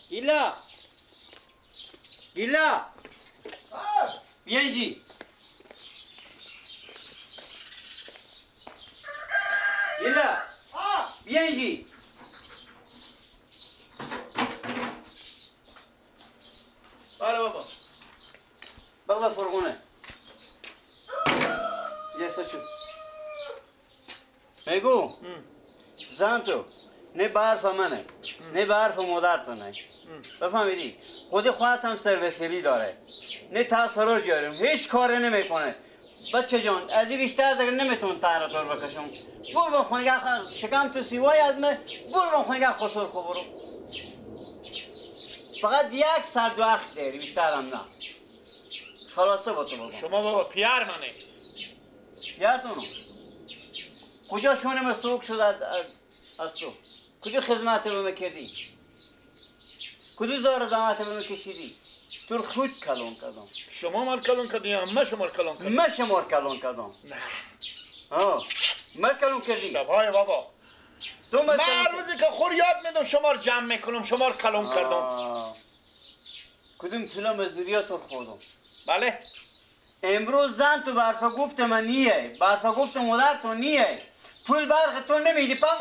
گیلا گیلا بیا اینجی. گیلا بیا اینجی. بله بابا. بغدا فرغونه. یه شو. میگو زن تو نه برف منه نه برف مادر تو نه. بفهمیدی؟ خود خودت هم سرویسری داره. نه تاثیر جارم هیچ کاری نمیکنه. بچه جان از این بیشتر دیگه نمیتون تهرتور بکشم. برو با خونه شکم تو سیوای از من. برو با خونه خسر خو برو. فقط یک ساعت وقت داری بیشتر هم نه. خلاصه با تو بابا. شما بابا پیار منه. پیارتونو کجا شونه مسوک شد از تو؟ کجا خدمت رو میکردی؟ کجا زار زحمت رو میکشیدی؟ تو خود کلون کردم. شما مال کلون کردی یا من شما کلون کردم؟ من شما کلون کردم. نه. آه من کلون کردی. اشتباهه بابا. تو من روزی که خور یاد میدم شما رو جمع میکنم شما رو کلون کردم. کدوم طول مزدوریات رو خوردم؟ بله. امروز زن تو برفا گفت من نیه، برفا گفت مادر تو نیه. پول برق تو نمیدی پام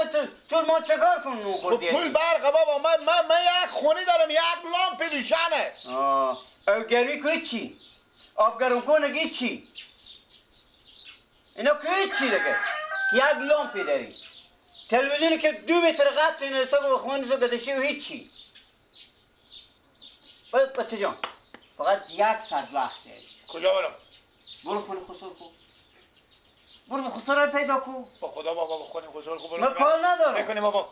تو ما چکار کنم نون خوردی؟ پول برق بابا من یک خونه دارم یک لامپ روشنه. آه گرمی که چی؟ آب گرم کنه چی؟ اینا که چی دیگه؟ که یک لامپی داری. تلویزیونی که 2 متر قد این حساب خونه سو گدشی و هیچی. بچه جان فقط یک ساعت وقت داری. کجا برم؟ برو خونه خسر کو. برو به خسر پیدا کو. با خدا بابا خونه خسر کو برو. من کار ندارم. میکنی بابا.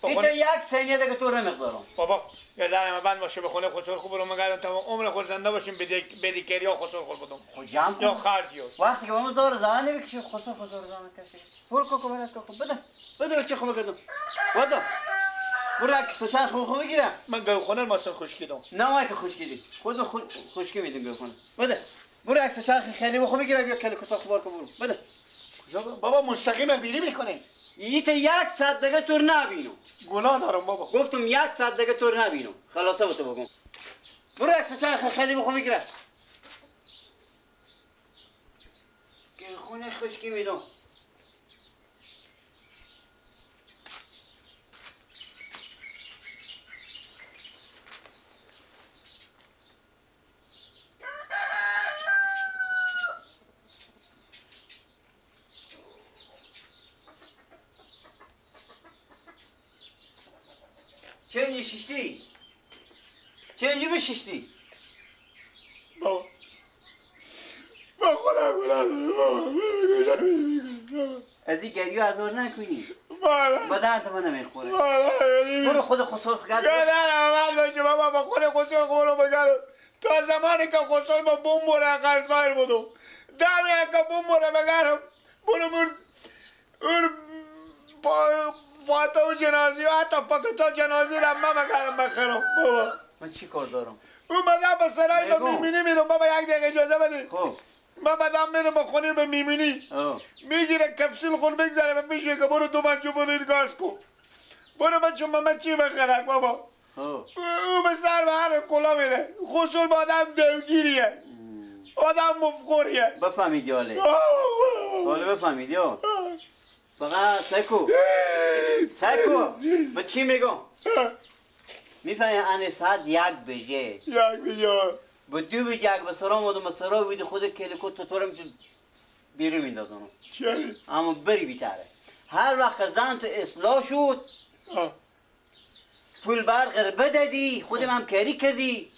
این تا یک ثانیه دیگه تو نمی‌گذارم. بابا گردن من بند باشه به خونه خسر کو برو مگر تا عمر خود زنده باشیم بدی کریا خسر خور بدم. خب جمع کن. یا خرجی. وقتی که ما زار زمان نمی‌کشیم خسر خسر زمان کسی. برو کو برو کو بده. بده چه خو بگم. بده. برو یک سه خو خو بگیرم. من گو خونه ماسن خشکیدم. نه ما که خشکیدی. خود خشکی میدم گو خونه. بده. برو عکس چرخ خیلی بخو بگیرم بیا کلی کتا خبار کو برو. بده. کجا بابا مستقیم بیری میکنه. یه یک ساعت دیگه تو نبینم. گناه دارم بابا. گفتم یک ساعت دیگه تو نبینم. خلاصه با تو بگم. برو عکس چرخ خیلی بخو بگیرم. که خونه خشکی میدم. چه شیشتی؟ چه اینجا بشیشتی؟ بابا من خودم گناه دارم بابا. من از این گریه ازار نکنی. با درد من نمیخوره. برو خود خسر کرد. گردن من باشه بابا با خود خسر خورو بگرم. تا زمانی که خسر با بوم بره قرصایر بودم. دم که بوم بره بگرم. برو بر فاتا و جنازی و حتی پاکتا جنازی را من بگرم بخرم بابا. من چی کار دارم؟ اون بعدم به سرای به میمینی میرم بابا. یک دقیقه اجازه بدید. خب من بعدم میرم به خونه به میمینی میگیره کپسول خور میگذره و پیش میگه برو دو من برو این گاز کن برو بچه من چی بخرم بابا. او به سر به هر کلا میره. خصول با آدم دلگیریه آدم مفخوریه. بفهمیدی حاله حاله بفهمیدی ها. فقط سکو سکو من چی میگم؟ میفهمی ان ساعت 1 بجه 1 بجه با 2 بجه یک به سرام آدم به سرا ویدی خود کلیکو تو رو بیرون میندازم. چرا؟ اما بری بیتره. هر وقت که زن تو اصلاح شد پول برق رو بدادی خودم هم کاری کردی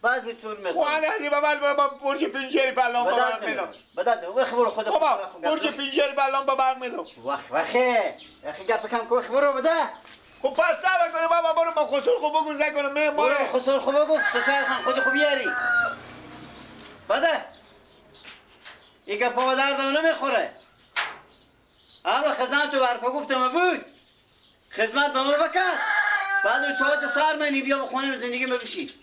بعد تو میخوام. وانا هدی بابا برج پنجره بلام با برق میدم. بداد وخ برو خود بابا برج پنجره بلام با برق میدم. وخ وخه اخی گپ کم کو وخ برو بده. خب پس صبر کنه بابا برو من خسر خو بگو زنگ کنم من برو خسر خو بگو سچار خان خود خو بیاری. بده. این گپ با دردم نمیخوره. هر خزان تو برفا گفتم بود. خدمت به ما بکن. بعد تاج سر منی بیا به خونه زندگی ما بشی.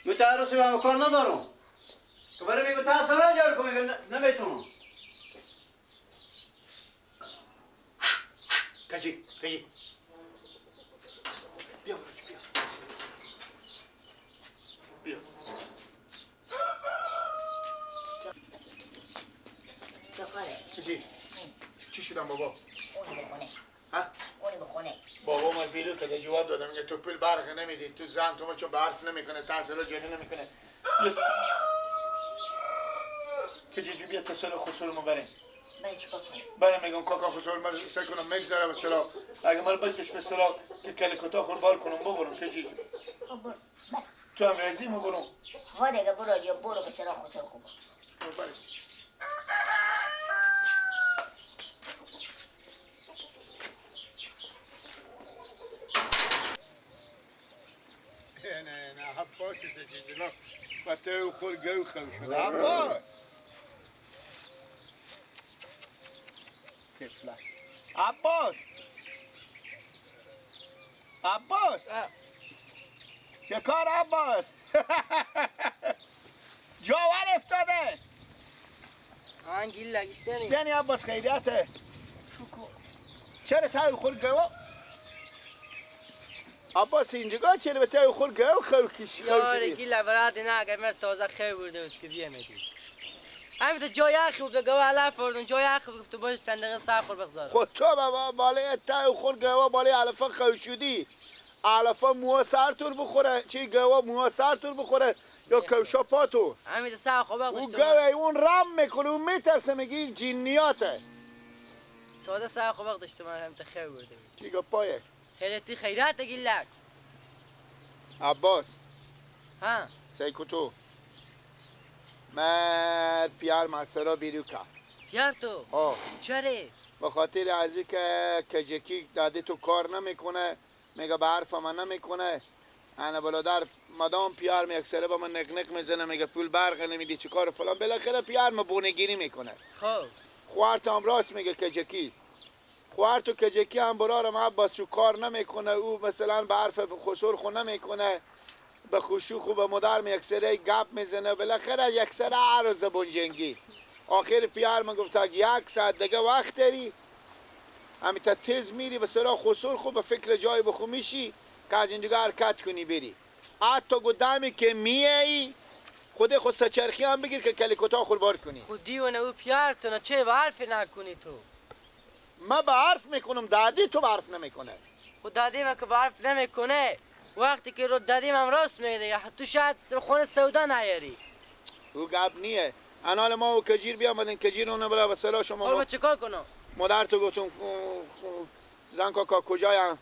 متعرضی به هم کار ندارم. که برای میگه تا سرا جار کنم میگه نمیتونم. کجی کجی چه چی؟ چی شدم بابا؟ اونی بخونه. ها؟ اونی بخونه. بابا من بیرو که جواب دادم میگه تو پول برق نمیدی، تو زن تو چون برف نمیکنه، تحصیل جاری نمیکنه. که چه بیا تا سال خسرو بریم. من چیکار کنم؟ برم میگم کاکا خسرو من سعی کنم میگذره به اصطلاح. اگه من بکش به اصطلاح که کلکوتا خور بار کنم ببرم که چه خب برو. تو هم رضی ما برو. ها دیگه برو یا برو به سراغ خسرو خوب. برو. نه نه عباس سجیلا و تو خور گو خو شد عباس طفلک عباس عباس چه کار عباس جاور افتاده آن گیل اشتنی عباس خیریته چرا تای خور گو عباس اینجا چرا به تای خور گو خو کشی یاره گیل براد نه اگر من تازه خیر برده بود که بیامدی همین تو جای اخی بود گو علف خوردن جای اخی بود تو باش چند دقیقه سر خور بگذار خود تو بابا بالای تای خور گو بالای علف خو شدی علف مو سر تور بخوره چی گو مو سر تور بخوره یا کوشا پاتو همین سر خور بگذار اون گو اون رم میکنه اون میترسه میگه جنیاته تازه سر خور بگذاشت من همین تو خیر برده بود چی گو پایه خیرتی خیرات گیلک عباس ها سیکوتو من پیار مسرا بیروکا پیار تو؟ آه چرا؟ به خاطر از اینکه کجکی داده تو کار نمیکنه میگه به حرف من نمیکنه انا برادر مدام پیار می اکثره با من نق نق میزنه میگه پول برق نمیدی چه کار فلان بالاخره پیار ما بونگیری میکنه خب خوارت هم راست میگه کجکی خوار تو کجکی هم برارم عباس چو کار نمیکنه او مثلا به حرف خسر خو نمیکنه به خشوع خو به مدرم یک سره گپ میزنه بالاخره یک سره عرض بنجنگی آخر پیار من گفت یک ساعت دیگه وقت داری همین تا تیز میری به سراغ خسر خو به فکر جای بخو میشی که از اینجا حرکت کنی بری حتی گدامی که میایی خود خود سچرخی هم بگیر که کلیکوتا خور بار کنی خود دیوانه او پیار تو نه چه به حرف نکنی تو من به حرف میکنم دادی تو به حرف نمیکنه خود دادی من که به حرف نمیکنه وقتی که رو دادیم هم راست میگه دیگه تو شاید خونه سودا نیاری او گپ نیه انال ما و کجیر بیامدن کجیر اونو برا و شما خب چیکار کنم مادر تو گفتم زن کاکا کجایم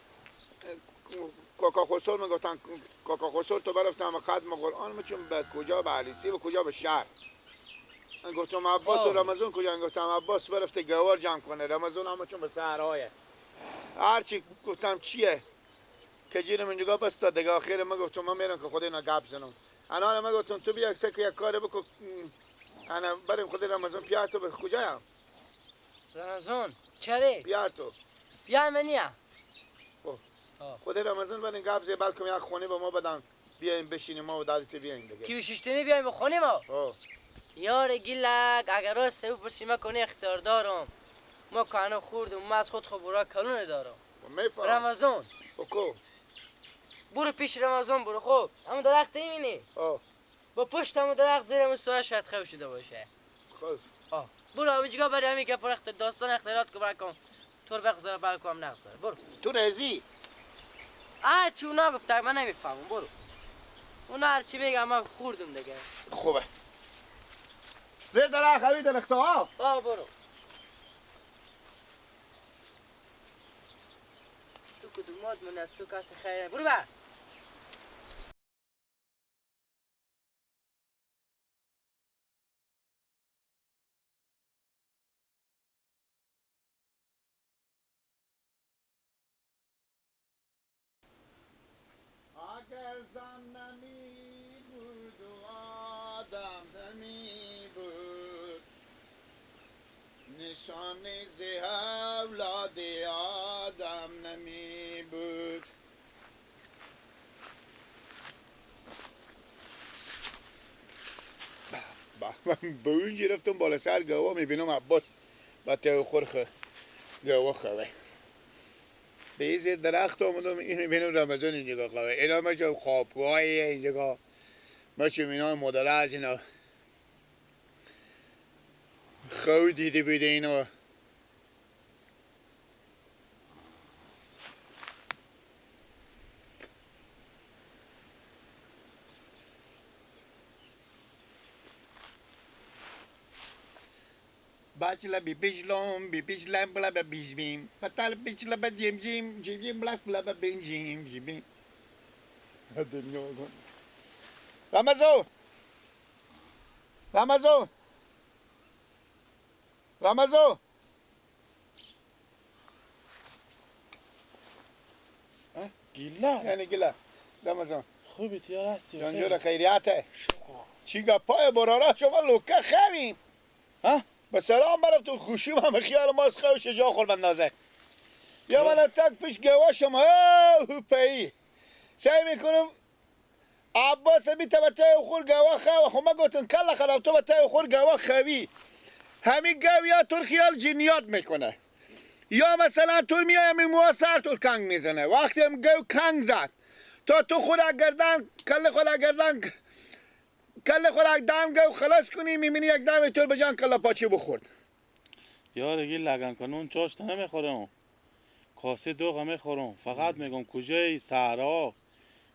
کاکا خسرو میگفتن کاکا خسرو تو برفتم ختم قرآن میچون به کجا به علیسی و کجا به شهر گفتم عباس و رمضان کجا گفتم عباس برفته گوار جمع کنه رمضان هم چون به صحرایه هرچی گفتم چیه کجیرم اینجا بس تا دیگه آخر من گفتم من میرم که خود اینا گپ زنم انا من گفتم تو بیا یک یک کار بکن انا بریم خود رمضان پیار تو به کجایم رمضان چره پیار تو پیار منیه خود رمضان بریم گپ زنیم بلکه یک خونه به ما بدن بیایم بشینیم ما و دادی تو بیایم دیگه کی بشیشتنی بیایم بخونیم ما یار گیلک اگر راست بپرسی من کنه اختیار دارم ما کانو خوردم ما از خود خبرا کلونه دارم رمضان کو برو پیش رمضان برو خب همون درخت اینی با پشت همون درخت زیر همون سوره شاید خو شده باشه خب برو همینجا برای همین که پر داستان اختیارات که برکن تو رو بگذار بلکه هم نگذار برو تو رضی هرچی اونا گفت من نمیفهمم برو اونا هرچی میگه من خوردم دیگه خوبه زیر درخت همین درخت ها آه برو تو کدومات من از تو کسی خیره برو بر اگر زن نمی بود و آدم نمی بود نشانی ز اولاد آدم نمی بود من به اونجی رفتم بالا سر گوا میبینم عباس با تیو خورخه گوا خواه به یه زیر درخت آمدم اینو بینم رمضان اینجا خواه اینا مچه خوابگاهیه اینجا مچه اینا مداره از اینا خو دیده بوده اینو. باچلا بی پیشلوم بی پیشلم بلا بی بیشبیم پتال پیشلا بی جیم جیم جیم جیم بلا بلا بی جیم جیم. رمضان رمضان رمضان گیلا یعنی گیلا رمضان خوبی تیار هستی جانجور خیریته چی گپای برارا شما لوکه خریم ها؟ به سلام برفتون خوشیم همه خیال ماست خوش جا خور بندازه یا من تک پیش گواشم هوپایی سعی میکنم عباس بی تا خور گوا خو خو ما گفتن کلا خراب تو تا خور گوا خوی همین گویا تو خیال جنیات میکنه یا مثلا تو میای همین مو سر تو کنگ میزنه وقتی هم گو کنگ زد تا تو خود گردن کله خود گردن کله خود دم گو خلاص کنی میبینی یک دم تو به جان کله پاچه بخورد. یار گی لگن کنون چاشت نمیخورم کاسه دوغ میخورم فقط میگم کجای صحرا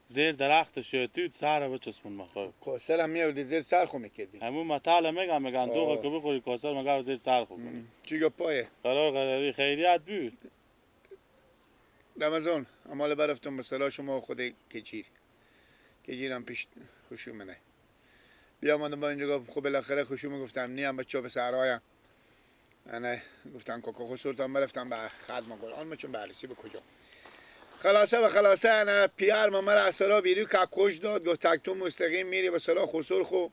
زیر درخت شتوت سر بچسبون مخواه کاسه هم میوردی زیر سر خو میکردی همون مطال میگم میگن دوغ که بخوری کاسه مگه زیر سر خو کنی چی گپایه قرار قراری خیریت بود. رمضان امال برفتم به صلاح شما خود کجیر کجیرم پیش خوشو منه بیا من با اینجا خب بالاخره خوشو میگفتم نیم بچه به صحرایم انا گفتم کاکا خسرتم برفتم به خدم قرآن چون بررسی به کجا خلاصه و خلاصه انا پیار ما مرا اصلا بیرو که کش داد گفت تک تو مستقیم میری به صلاح خسر خو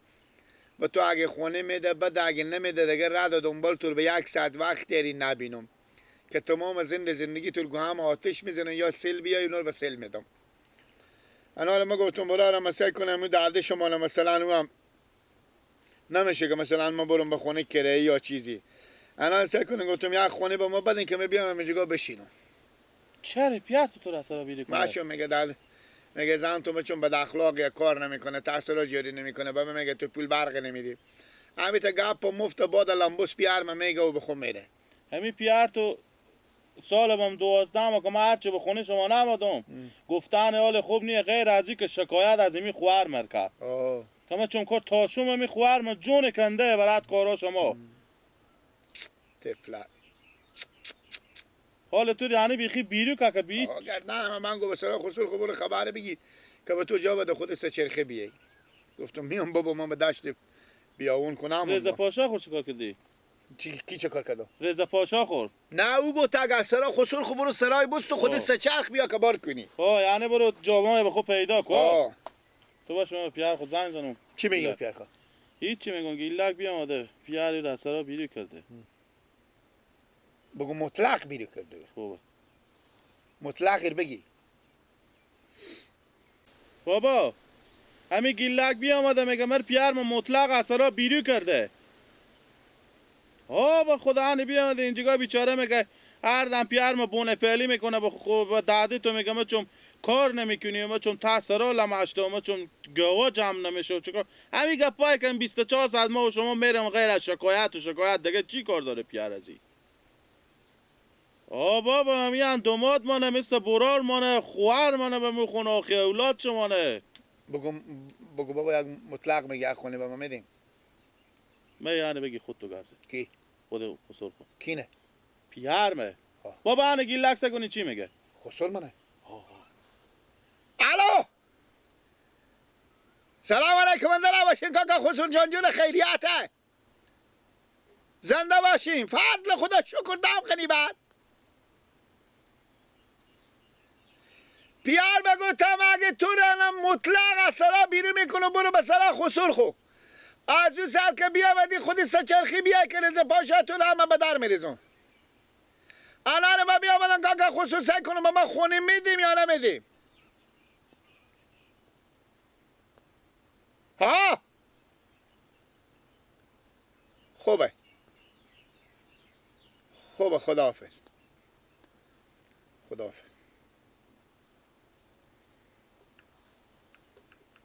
و تو اگه خونه میده بد اگه نمیده دیگه رد دنبال تو به یک ساعت وقت داری نبینم که تمام زندگی تو هم آتش میزنن یا سیل بیای اونا رو به سیل میدم. انا ما گفتم برارم مثلا کنم اون درد شما مثلا هم نمیشه که مثلا ما برم به خونه کرایه یا چیزی. انا سعی کنم گفتم یک خونه به ما بدین که من بیام اینجا بشینم. چرا پیار تو تو اصلا بیری کنه؟ ماچو میگه داد میگه زن تو چون بد اخلاق یا کار نمیکنه تحصیل جاری نمیکنه بابا میگه تو پول برق نمیدی. همین تا گپ مفت باد لامبوس پیار ما میگه و بخون میره. همین پیار تو سال بم 12 که من هرچه به خونه شما نمادم گفتن حال خوب نیه غیر از که شکایت از این خوار مرکب که من چون کار تاشوم می خوار من جون کنده برات کارا شما طفله حال تو یعنی بیخی بیرو که بی نه من گفت سرا خسرو خبر خبر بگی که به تو جا بده خود سه چرخه بیای. گفتم میام بابا من به دشت بیاون کنم. رضا پاشا خور چیکار کردی؟ کی چه کار کرد؟ رضا پاشا خور نه او گفت اگر سرا خسرو خو برو سرای بست تو خود سه چرخ بیا که بار کنی. یعنی برو جوان به خود پیدا کن. تو باش من پیار خود زنگ زنم. چی میگی پیار خود؟ هیچ میگم گیلک بیامده پیاری را سرا بیرو کرده. بگو مطلق بیرو کرده. خوبه مطلق بگی بابا همین گیلک بیامده میگه مر پیار من مطلق اثرا بیرو کرده. با خدا انی بیامده اینجا بیچاره میگه هر دم پیار ما بونه پلی میکنه با خوب دادی تو میگه ما چون کار نمیکنی ما چون تاثرا لمشته ما چون گوا جمع نمیشه چیکار همین گپای که 24 ساعت ما و شما میرم غیر از شکایت و شکایت دیگه چی کار داره پیار ازی؟ بابا همین دوماد مانه مثل برار مانه خوار مانه به میخونه آخی اولاد چمانه. بگو بابا یک مطلق میگه خونه به ما میدیم. من یعنی بگی خود تو گفت کی؟ خود خسر خود کی نه؟ پیار بابا انا گیلک سکنی چی میگه؟ خسر منه. الو سلام علیکم زنده باشین کاکا خسر جان جون خیریته زنده باشین فضل خدا شکر دم خنی بعد پیار بگو تا اگه تو رنم مطلق از سرا بیرون میکنم برو به سرا خسر خو از اون سر که بیا ودی خودی سچرخی بیا که رضا پاشا تو همه به در میریزم. الان ما بیا بدن کاکا خصوص سعی کنم ما خونه میدیم یا نمیدیم؟ ها خوبه خوبه خداحافظ خداحافظ.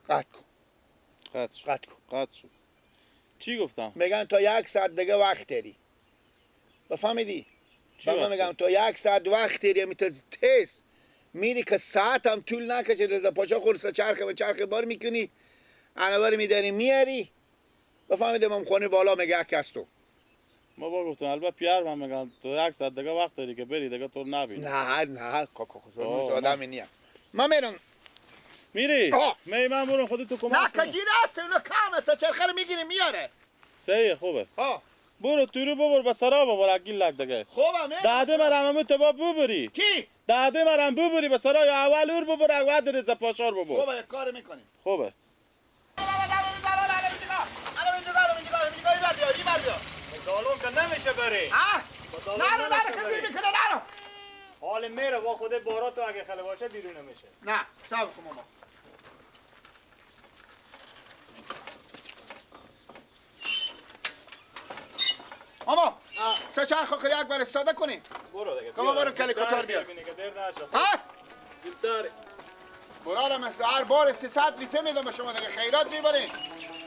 قطع کن قطع کن قطع شد. چی گفتم؟ میگن تا 1 ساعت دیگه وقت داری. بفهمیدی؟ من میگم تا 1 ساعت وقت داری میت تست میری که ساعت هم طول نکشه رضا پاشا خور سه چرخ به چرخ بار میکنی انوار میداری میاری. بفهمیدم من خونه بالا میگه کس تو. ما با گفتم البته پیار من میگم تو 1 ساعت دیگه وقت داری که بری دیگه تو نبینی. نه نه کاکا خود آدم نیم. من میرم. میری؟ می من برم خودت تو کمک. نه کجی راست اونو کم سه چرخ رو میگیری میاره. صحیح خوبه. برو تو رو ببر به سرا ببر اگیل لک دیگه. خوبه. داده مرم تو با ببری. کی؟ داده مرم ببری به سرا یا اول اور ببر بعد رضا پاشار ببر. خوبه یک کار میکنیم. خوبه. دالون که نمیشه بری. نرو نرو که میکنه نرو. حال میره با خود بارا تو اگه خله باشه بیرون نمیشه. نه صبر کن ماما. ماما سه چرخ خو یک بار استاده کنیم. برو دیگه. کما برو کلی کتار بیار. ها؟ زودتر. برو مثل هر بار 300 ریفه میدم به شما دیگه خیرات میبرین.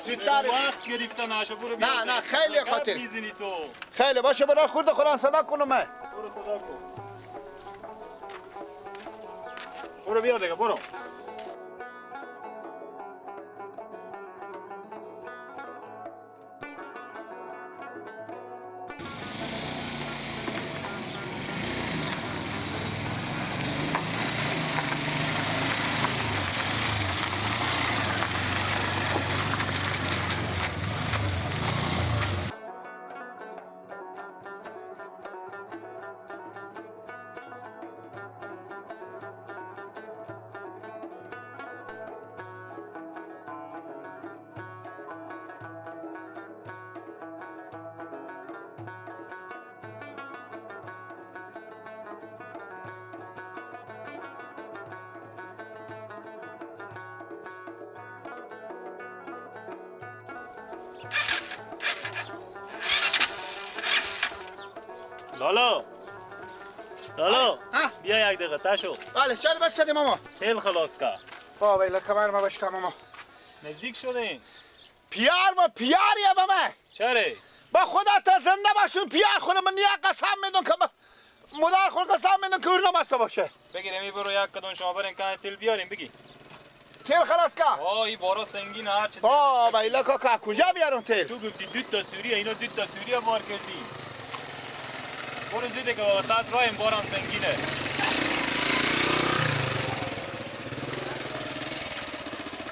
زودتر وقت گرفته نشه برو. نه نه خیلی خاطر میزنی تو. خیلی باشه برو خورد خودم صدا کنم من. برو خدا کن. برو بیا دیگه برو. لالا لالا بیا یک دقیقه تشو. بله چرا بس شدی ماما؟ تیل خلاص که بابا ایلا کمر ما بشکن ماما. نزدیک شدین. پیار ما پیاریه به من. چرا؟ با خدا تا زنده باشون پیار خونه من یک قسم میدون که مادر خود قسم میدون که اون نمسته باشه. بگیریم ای برو یک کدوم شما برین که تیل بیاریم بگی. تیل خلاص که؟ آه این بارا سنگین هر چه. بابا ایلا کاکا کجا بیارم تیل؟ تو گفتی 2 تا سوریه اینا 2 تا سوریه بار کردی. برو زیده که وسط راه این بارم سنگینه.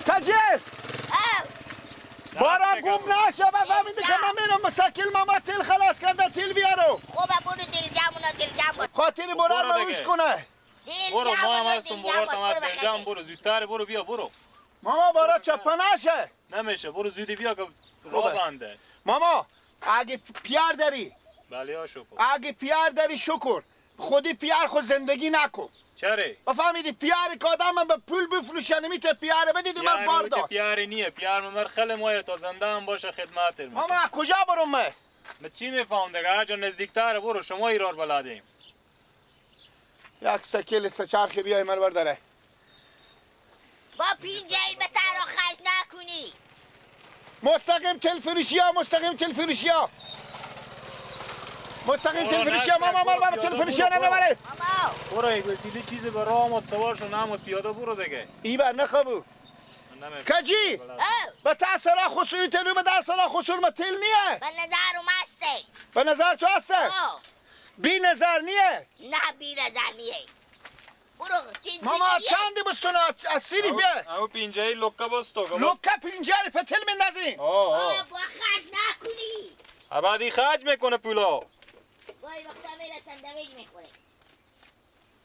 کجیف بارم گم نشه بفهمیده که من میرم مسکیل ماما تیل خلاص کرده تیل بیارو. خوبه برو دل جمعونا دل جمع. خاطر برار مروش کنه. برو ما هم هستم برو هم هستم دل جمع برو زودتر برو بیا برو. ماما بارا چپه نشه. نمیشه برو زودی بیا که راه بنده. ماما اگه پیار داری بله ها شکر. اگه پیار داری شکر. خودی پیار خود زندگی نکن. چرا؟ بفهمیدی پیار که آدم به پول بفروشه نمیته پیار بدیدی من بار داد. پیار نیه پیار من خیلی مایه تا زنده هم باشه خدمت میکنه. ماما کجا برم من؟ من چی میفهم دیگه هر جا نزدیکتر برو شما ایرار بلدیم. یک سکیل سه چرخی بیای من برداره. با پینجایی به ترا خرج نکنی. مستقیم تلفروشی ها مستقیم تلفروشی ها. مستقیم تلفروشی ها ماما ماما تلفروشی ها نمیبره. برو یک وسیله چیزی به راه آمد سوار شو نامد پیاده برو دیگه. ای بر نخوابو. کجی؟ به تاثیر خصوصی تلو به تاثیر خصوصی ما تل نیه. به نظر هسته. به نظر تو هسته؟ بی نظر نیه؟ نه بی نظر نیه. برو ماما چندی بستون از سیری بیا. او پینجایی لکه بستو. لکه پینجایی پتل میندازی. آه با خرج نکنی. بعدی خرج میکنه پولا. گاهی وقتا میره سندویج میخوره.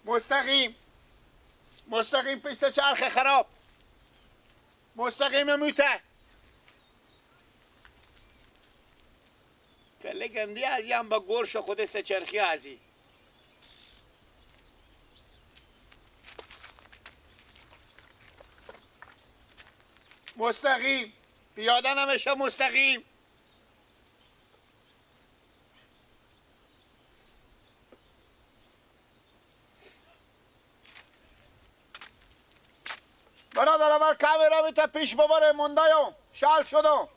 مستقیم مستقیم پیش چرخ خراب. مستقیم موته. کله گندی از هم با گرش خود سه چرخی ازی. مستقیم پیاده نمیشه مستقیم. برادر اول کامرا میته پیش ببره موندایم شال شدم.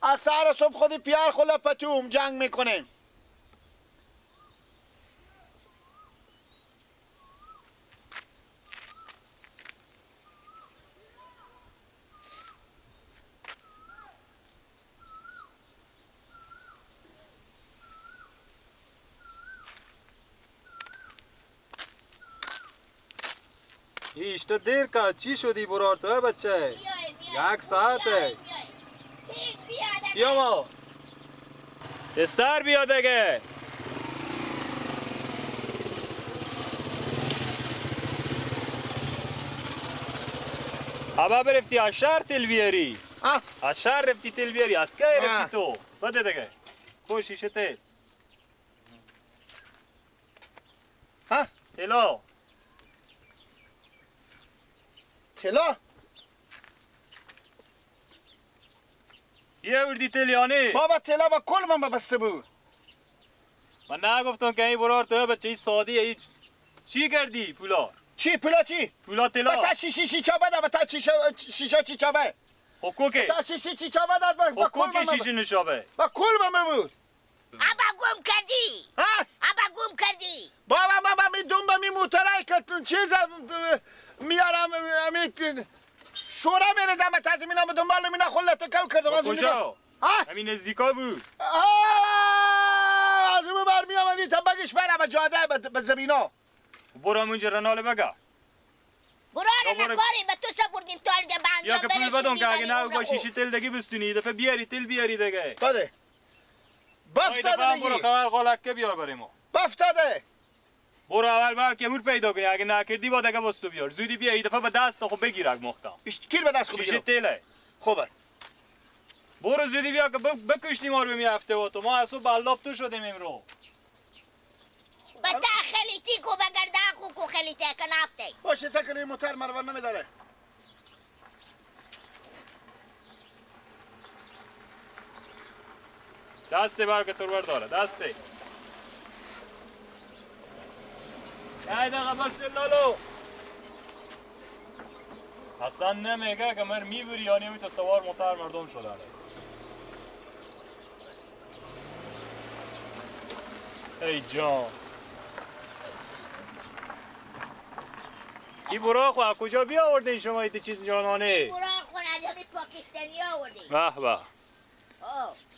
از سر صبح خودی پیار خلا پتوم جنگ میکنیم. ایش تو دیر که چی شدی برار تو بچه؟ یک ساعته. بیا ما استر بیا دیگه. ابا برفتی از شهر تل بیاری. از شهر رفتی تل بیاری. از کی رفتی تو؟ بده دیگه. خوش شیشه تل. ها؟ تلا. تلا؟ یه وردی تلیانه بابا تلا با کل من بسته بود. من نگفتم که این برار تو بچه ساده ای. چی کردی پولا؟ چی پولا چی؟ پولا تلا با تا شیشی چی بده با تا شیشه چی چابه؟ حقوقی تا شیشی چی چابه داد با کل من شیشه نشابه با کل من بود. ابا گم کردی. ها؟ ابا گم کردی. بابا من می دنبا می موترای که چیز میارم می شورا میرزم به تزمینم به دنبال مینا خلت کم کردم. از کجا؟ همین نزدیکا بود. از اون بر می آمدی تا بگش برم به جاده به زمینا. برو اونجا رنال بگه. برو نکاری به تو سپردیم تا به انجام یا که پول بدم که اگه نه با شیشه تل دیگه بستونی دفعه بیاری تل بیاری دیگه. بده. بفتاده دیگه. برو خبر قالک بیار برای ما. بفتاده. برو اول بر که مور پیدا کنی اگه نکردی با دیگه باز تو بیار زودی بیا این دفعه به دست خو بگیرک مختم. کی به دست خو بگیرم؟ شیشه تله. خوبه. برو زودی بیا که بکشتیم ما رو می هفته و تو ما از صبح بلاف تو شدیم امرو. بتا خلیتی کو بگرده خو کو خلیتی کنافته. باشه سکنه موتر مروان نمیداره. دسته بر که تو داره دسته. ای دقیقه بس لالو. اصلا نمیگه که من میبری یا نمی تو سوار موتر مردم شده. ای جان این براق از کجا بیاورده این شما ایت چیز جانانه؟ این براق خون از همین پاکستانی آورده. به به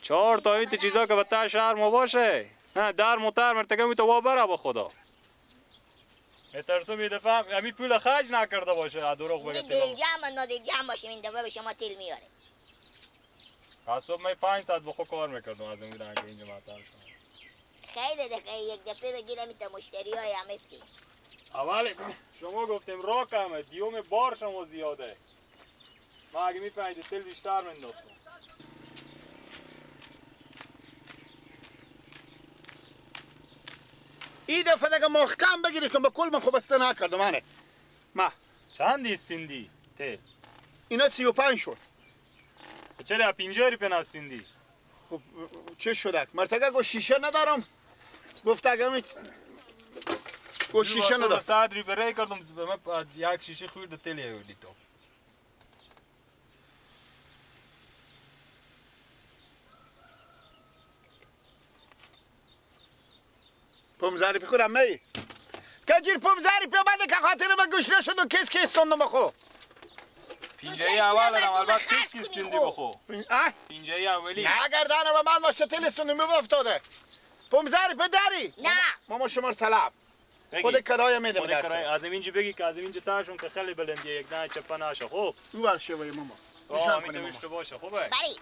چهار تا ایت چیزا که به ته شهر ما باشه نه در موتر مرتکه می تو وا بره با خدا. میترسم یه دفعه همین پول خرج نکرده باشه دروغ بگه. دل جمع نادل جمع باشیم این دفعه به شما تیل میاره. از صبح من 5 ساعت با خود کار میکردم از این بودن که اینجا معطل شدم. خیلی دقیقه یک دفعه بگیرم این تا مشتری های هم افتی. اول شما گفتیم را کمه دیوم بار شما زیاده. ما اگه میفهمیدید تل بیشتر منداختم. این دفعه دیگه محکم بگیریتون به کل من خوب بسته نکردم منه. ما چند ایستیندی تل؟ اینا 35 شد. چرا 50 روپیه نستیندی؟ خب چه شده؟ مرتگه گفت شیشه ندارم. گفت اگه گفت شیشه ندارم. صد روپیه رای کردم به من یک شیشه خورد تل آوردی تو. پمزاری بخورم می کجیر پمزاری پی بده که خاطر من گوش نشد و کس کس تندم بخو. پینجه اول دارم البته کس کس تندی بخو. پینجه اولی نه گردانه به من باشه تلستون می افتاده. پمزاری پی داری؟ نه ماما شما رو طلب خود کرایه میده خود کرایه از اینجا بگی که از اینجا تاشون که خیلی بلندیه یک دانه چپه نشه. خوب اون ور شوی ماما نشان کنی ماما باشه. خوبه بری.